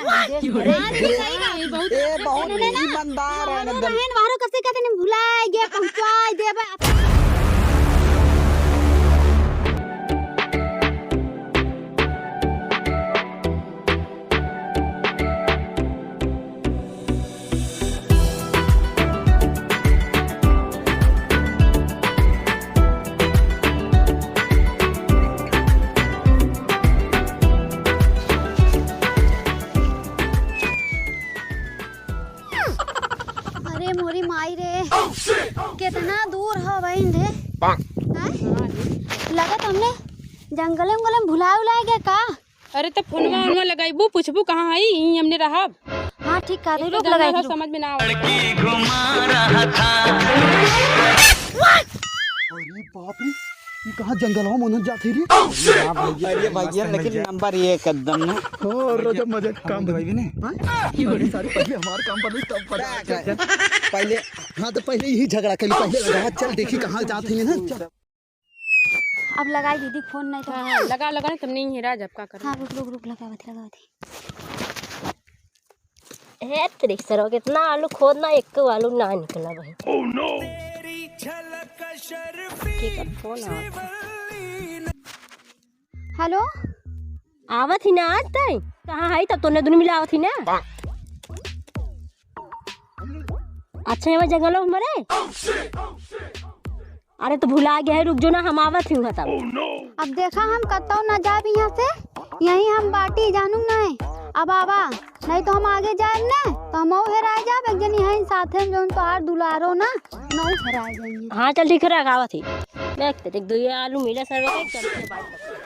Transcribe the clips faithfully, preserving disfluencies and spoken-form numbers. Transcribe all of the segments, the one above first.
अरे, अरे, सही बात। ए, बहुत ईमानदार है ना, एकदम। बहन, बाहरो कब से कहते नहीं, भुलाए गे, पहुँचाए देबे। अरे मोरी माई रे, केतना दूर ह बहिन रे। हैं? लगत हमने जंगले उंगले में भुला उलाए गए का? अरे, त फोनवा ओनवा लगाइबू, पूछबू कहाँ हई, इहीं हमने रहब। हाँ, ठीक कहा, एक तो रुक, जंगल लगाई ह, रुक। समझ में ना आवत। लड़की घुमा रहा था। अरे बाप रे, ये कहाँ जंगलवा में उन्हें जात है रे? अरे भैया, लेकिन नंबर एक एकदम ना। हो, रोज मजे काम दवाई भी नहीं। हाँ? अरे सारे पहले हमार काम पर नहीं, तब पता चल। पहले, हाँ, तो पहले यही झगड़ा कर ली, पहले लगा, चल देखी कहाँ जात है ना, चल। अब लगाई दीदी फोन, नहीं तो हाँ, हाँ, लगा, लगा, नहीं, तुम नहीं है राज, अब का करो? हाँ, रुक, रुक, रुक, लगावत, लगावत ही। हे तेरे सरवा, कितना आलू खोदना, एक आलू ना निकला भाई। Oh no! के कर फोन आवत है? हेलो, आवत ही ना आज तई? कहाँ है तब तोने दुनू मिला आवत ही ना? अच्छा, यहाँ जंगल हो हमारे? अरे, तो भुला गया है, रुक जो ना, हम आवत ही हुआ तब। अब देखा, हम कतौ ना जाब यहाँ से, यहीं हम बाटी, जानू नहीं। अब आवा, नहीं तो हम आगे जाब ना, तो हम और हेराए जाब। एक जनी है साथे में, जौन तोहार दुलारो ना, नौ हेराए जाइए। हाँ, चल ठीक है, रख, आवत ही। देख, देख, दो ये आलू मिले सर, चल के बात करते हैं।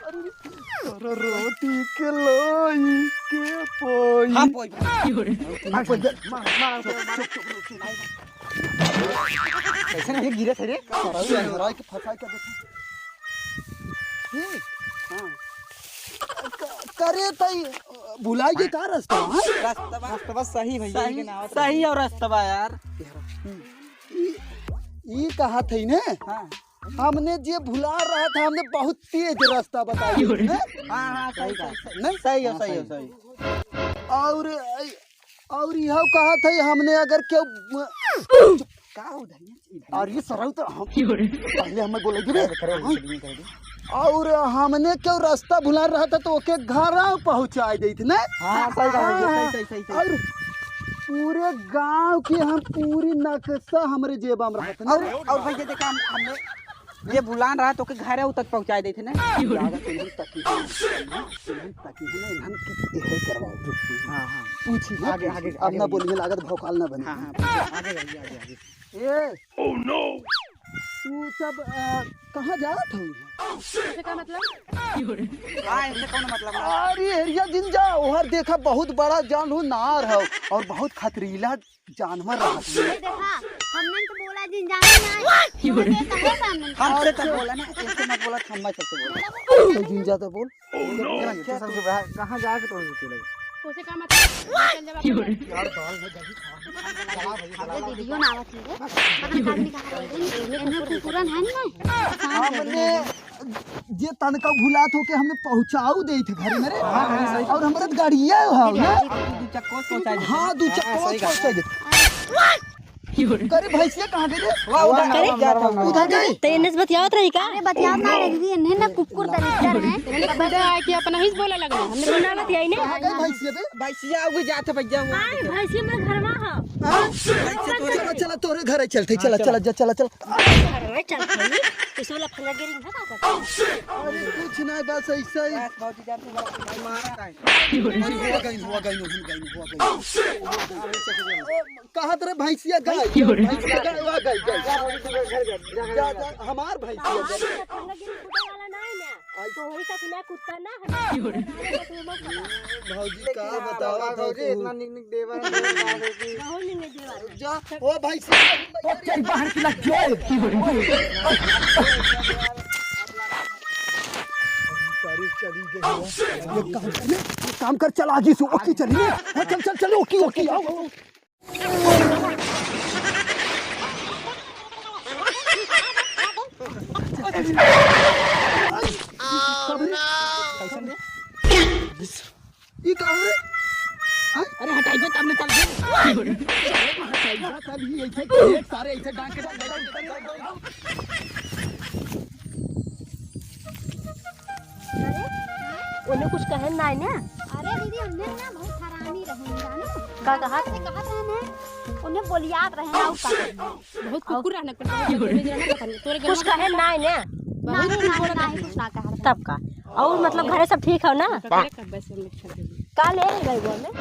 अरे रोटी के लोई के पोई। हाँ, पोई। हाँ, पोई। मार, मार, मार, मार। कैसे नहीं गिरे थे रे? सरऊ हराई के फंसाई के देखे। ये? हाँ। क-, करे तई भुलाई के का रास्ता, हाँ? रास्ता बा। रास्ता बा सही भैया, सही, लेकिन आवत सही रही। और रास्ता बा यार। ई, ई कहा थे ने? हाँ। हमने जे भुला रहा था, हमने बहुत तेज रास्ता बताया, हैं? हाँ, हाँ, सही, सही, सही। नहीं? सही हो, हाँ, सही हो, सही। सही। और, और यह कहा था, हमने अगर क्यों, का हो धनिया? और ये सरऊ तो हम, पहले हमें बोले कि बे, करे, करे, करे, करे। और हमने क्यों रास्ता भुला रहा था, तो ओके घर पहुँचा देते ना? हाँ, सही बात है, हाँ। सही, सही, सही, सही। और पूरे गांव की हम पूरी नक्शा हमरे जेबा में रहत ना। और, और भैया देखा, हम, हमने ये भुलान रहा तो के घरे तक पहुँचाए देते ना। लागत इन्हन तकी है, इन्हन तकी है ना, इन्हन की यही करवाओ। हाँ, हाँ। पूछी ना, आगे, पूछी। आगे, अब आगे ना भैया। बोलिए, लागत भौकाल ना बने। हाँ, हाँ, आगे, आगे, आगे, आगे। ए, Oh no! तू सब, अ, कहाँ जात हो? इसे का मतलब? हाँ, इसे कौन मतलब है? अरे एरिया जिन जा, ओहर देखा बहुत बड़ा जान हो नार हो और बहुत खतरीला जानवर रहत है। ये देखा, हमने तो बोला जिन जाने ना है। हमसे तो बोला ना, ऐसे मत बोला, हम सबसे बोला। तो जिन जा तो बोल। Oh no! क्या सबसे बड़ा, कहाँ जाके तोड़ देते लगे? उसे का मतलब? चल जब अपन यार, दाल में दही खा। हमरे दीदियो ना आवत है रे। पता नहीं आदमी कहाँ रह गई। इन्हें कुकुरन है ना। हमने जे तनका भुलात हो के हमने पहुँचाऊ दे थे घर में रे। हाँ, हाँ, सही। और हमारे गाड़िया हो ना। दू चक्को पहुँचा दे। हाँ, दू चक्को पहुँचा दे। करे भैंसिया कहाँ गई रे? वाह, उधर करे? उधर गई? तो इन्हें से बतियावत रही का? अरे बतियावत ना रही, इन्हें ना कुकुर दरिद्दर है। इन्हें तो बुझा है कि अपना ही बोला लगना। हमने तो ना बतियाई ने। कहाँ गई भैंसिया बे? भैंसिया अगुई जात है भैया, वो हाँ, भैंसिया मेरे घर में है। हाँ? चला, चला, तोरे घर चलते, चला, चला, जा, चला, चला। घर में चल भाई, इस वाला फंगा गिरी ना का करता? अरे कुछ ना, बस ऐसा ही। बस भौजी जान तू बड़ा मारा है। अरे हुआ गई, हुआ गई, हुआ गई, हुआ गई। कहाँ तेरे भैंसिया गाय? भैंसिया गाय, हुआ गई, गई। जा, जा, हमार भैंसिया गाय। आज तो वही तक ना कुत्ता ना है। भौजी का बताओ भौजी, इतना निक निक देवर है, बहुत निक निक देवर है। जा, ओ भैंसिया। ओ तेरी बहन की लग गई। सारी चली गई। एक काम कर, एक काम कर, चल आगे से ओकी चली। हाँ, चल, चल, चल, ओकी, ओकी, आओ, आओ। ई का हो रे? अरे हटाइबे तब न चल। अरे हटाइबे तब ही ऐसे, एक सारे ऐसे डांट के अरे, उन्हें कुछ कहे ना है ना? अरे दीदी, उन्हें ना बहुत हरामी रहे, जानो? का कहा? से कहा था ना, उन्हें बोलियात रहे, और का? बहुत कुकुर रहना, कुछ कुछ रहना, पता नहीं। तोरे कुछ गलवा कहे ना है ना? बहुत नहीं, कुछ नहीं, बोला नहीं, था। कुछ ना कहा। तब का? और मतलब घरे सब ठीक हो ना? पता नहीं कब से हम लोग छोड़ देंगे। का ले रही भाई वो में?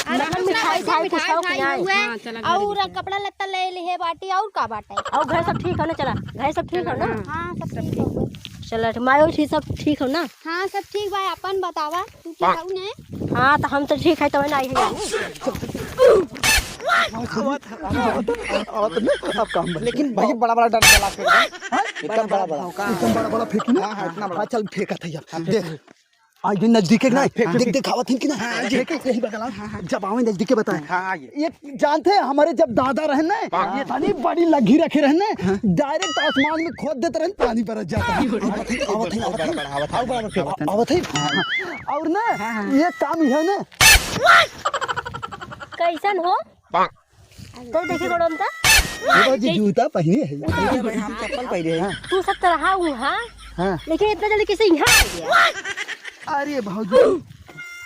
अरे ना, हम मिठाई मिठाई खाई कुछ मिठाई हो कि खाई नहीं? हुए। हाँ, चला घर और के। कपड़ा लत्ता ले लिहे बाटी, और का बाटे? और घर सब ठीक हो ना? चला, घर सब ठीक हो ना? हाँ, सब ठीक हो। चला, तो मायो ठीक, सब ठीक हो ना? हाँ, सब ठीक बा। अपन बतावा, तू ठीक हो ने? हाँ, तो हम तो ठीक है, तो ना आई है। अब काम बन लेकिन गया। भाई, बड़ा बड़ा डंडा ला फेंक दे। हाँ? एकदम बड़ा बड़ा। एकदम बड़ा बड़ा फेंकी ना? हाँ, हाँ, इतना बड़ा। हाँ, चल, फेंका था यार। हाँ, देख। फेंक। आई दिन नजदीक है कि हाँ, नहीं? फेंक, देख, फेंक। दिखावत है कि नहीं? हाँ, हाँ, फेंक, यही बगल आ। हाँ, हाँ। जब आवे नजदीक के बताए। हाँ, हाँ, ये। ये जानते हैं, हमारे जब दादा रहन ना, हाँ। ये इतनी बड़ी लग्गी रखे रहन ना, हाँ। Direct आसमान में खोद देते रहन, पानी बरस जाता है। हाँ, आवत है, आवत है, आवत है। बड़ा, बड़ा, आवत है, आवत है, आवत है। आवत है। हाँ। और ना, हाँ, हाँ। ये काम ये है ना। कैसन हो? तो देखी गोड़ों में तो। ये बाबूजी जूता पहने है। जूता पहने, हम चप्पल पहने हैं। तू सब तरह हूँ, हाँ? हाँ। लेकिन इतना जल्दी कैसे यहाँ आ गया? अरे बाबूजी।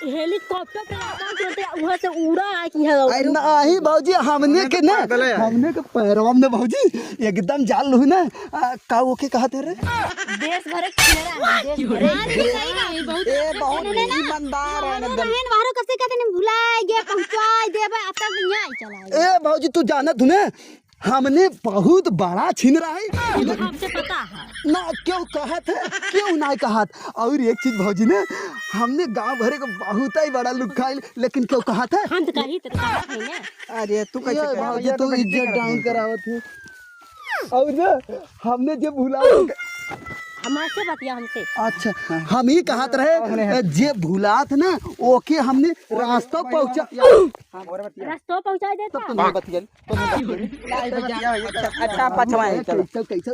Helicopter पे आता है, तुरंत वहाँ से उड़ा है कि यहाँ। अरे नहीं बाबूजी, हमने के ना, पागल है यार। हमने के पैरवा में बाबूजी एकदम जाल लू ना, आ, का ओके कहा थे रे? देश भर के छिनरा है, देश भर के। हाँ, तो सही बात। ए, बहुत सुनने ना, ईमानदार है हमारो एकदम। बहन, हमारो कब से कहते नहीं, भुलाए गे, पहुँचाए देबे, अब तक यहाँ ही चला आए। ए, भौजी, तू जानत हूँ ना, हमने बहुत बड़ा छिनरा है। हमसे पता है। ना, क्यों कहत है, क्यों ना कहत। और एक चीज भौजी ने, हमने गाँव भरे को बहुत ही बड़ा लुक्खा है, लेकिन क्यों कहत है? हम तो कही तो कहत है ना। अरे, तू कैसे ये कहत है? भौजी, ये तो तू बेइज्जती इज्जत करत down है। करावत है। और ना, हमने जे भुला हमसे बतिया हमसे। अच्छा, हाँ। हम ही कहत रहे, हमने जे भुलात ना, ओके हमने रास्ता पहुँचा। हाँ, और बतिया। रास्ता पहुँचा देता। तब तो नहीं बतिया, तो नहीं बतिया। नहीं बतिया, अच्छा, अच्छा, पछवाए, चलो। कैसे, कैसे?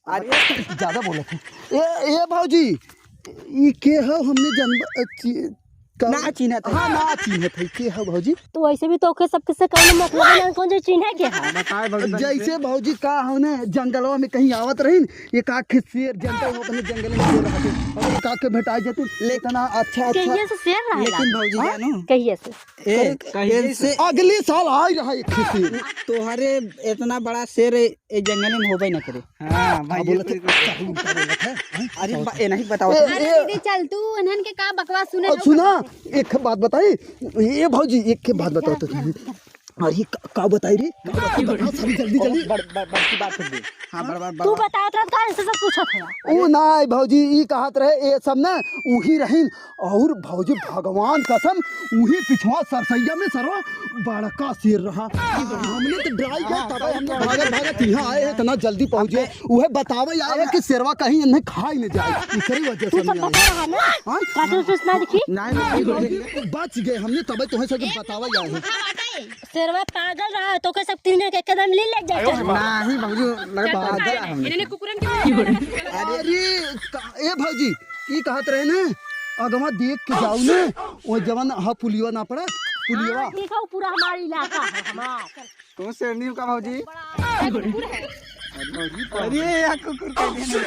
अरे, ज्यादा बोलत है। ए, ए भौजी, ई के हो? हमने जनब-, अ, ची-, का ना चिन्हत है। हाँ, ना चिन्हत है। के हो भौजी? तो वैसे भी तो ओके सबके से कौनो मतलब है ना, कौन जो चिन्हे के है? बताए भौजी, जैसे भौजी का हो ना, जंगलवा में कहीं आवत रही, एक आखे शेर जनते हो, अपने जंगल में शेर रहते, और एक आखे भेटाई जाते, इतना अच्छा, अच्छा। कहिए से शेर रहेला? लेकिन भौजी हाँ? जानू, कहिए से? ए, कहिए से? अगले साल आई रहा एक शेर। तोहरे इतना बड़ा शेर ए, ए जंगल में होबे न करे। हाँ, का भाई, बोलत है? ये तो क्या उल्टा बोलत है? हैं? अरे, बा-, ए, नहीं बताओ। ए, अरे ए, दीदी, चल तू, इन्हन के का बकवास सुने और हो, सुना, बकवास। एक बात बताई, ए भौजी, एक के बात बताओ तो। अरे, का, का बताई रे? का बताई? बता, सारी जल्दी, जल्दी। बड़, बड़, बड़ की बात कर दे। हाँ, बड़, बड़, बड़, तू बड़। बताओ तो, का ऐसे सब पूछत है? ओ नाई भौजी, ई कहत रहे, ए सब ना, उही रहीन, और भौजी, भगवान कसम, उही पिछवा सरसैया में सरवा बड़का शेर रहा। हमने तो डराई गए, तब हमने भागत भागत यहाँ आए हैं, इतना जल्दी पहुँचे। उहे बतावे आए हैं कि शेरवा कहीं इन्हें खाई न जाए, इकरी वजह से तू सब नहीं आए। बता रहा ना? हाँ? काटून सूचना देखी? नहीं, नहीं, बच गए हमने, तबे तुम्हें सब बतावे आए हैं। शेरवा पागल रहा है, तो के सब तीन जन के एकदम ले ले जाते हैं। नहीं, भौजी, लगे चल, पागल है हमने। इन्हें कुकुरन के अरे, का, ए भौजी, ई कहत रहे ने, अगवा देख के जाऊ ने, ओ जवन हा पुलिया ना पड़ा, पुलिया। हाँ, देखो, पूरा हमारा इलाका है, हमार। तू शेरनी का भौजी? बड़ा कुकुर है। अरे, या कुकुर कह दिया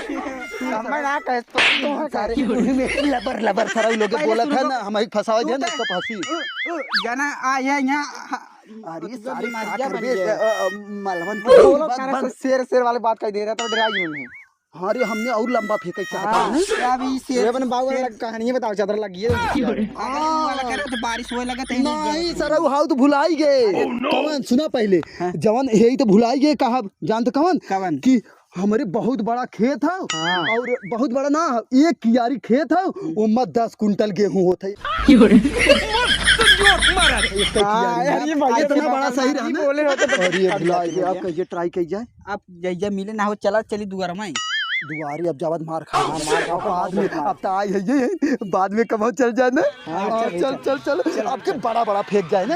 ना। हम ना कहे तो, तो सारे में लबर, लबर सारा लोग पहले बोलत है ना, हम ही फंसावे तू दे ना, तो इसको फंसी। उ, उ, जाना आ, ये यहाँ, हाँ, अरे, सारे बीमारियाँ का बन करबे, गया। अ, अ, मलवन वो के लोग बात सारे बंद। शेर, शेर वाले बात कह दे रहा था, डरा ही नहीं। हाँ रे, हमने और लंबा फेंके चाहता हाँ, है ना? ये अभी शेर, ये अपन बाबू शेर वाला कहानी बताओ, चादर लगी है। अगर वो वाला करे तो बारिश होए लगा तो नहीं नहीं, सर, वो हाउ तो भुलाई गए। अरे, कवन, सुना पहले, हाँ। जवन यही तो भुलाई गए, कहा, जानते कवन? कवन? कि हमरे बहुत बड़ा खेत है हाँ। और बहुत बड़ा ना, एक कियारी खेत है, ओमा दस कुंटल गेहूं होत है। एक हाँ, कियारी यार, में। ये भैया इतना से बड़ा बाबा सही रहा ना? बोले होते तो अरे, ये भुला गया, आप कहिए, try कहिए। अब जैजा मिले ना हो, चला, चली दुआर में। दुआरे अब जावत मार खा। हाँ, मार खा, बाद में, मार। अब तो आई है ये, बाद में कब चल जाए ना? हाँ, और चल, चल, चल। चल, चल। चल, अब के चल। बड़ा, बड़ा फेंक जाए ना।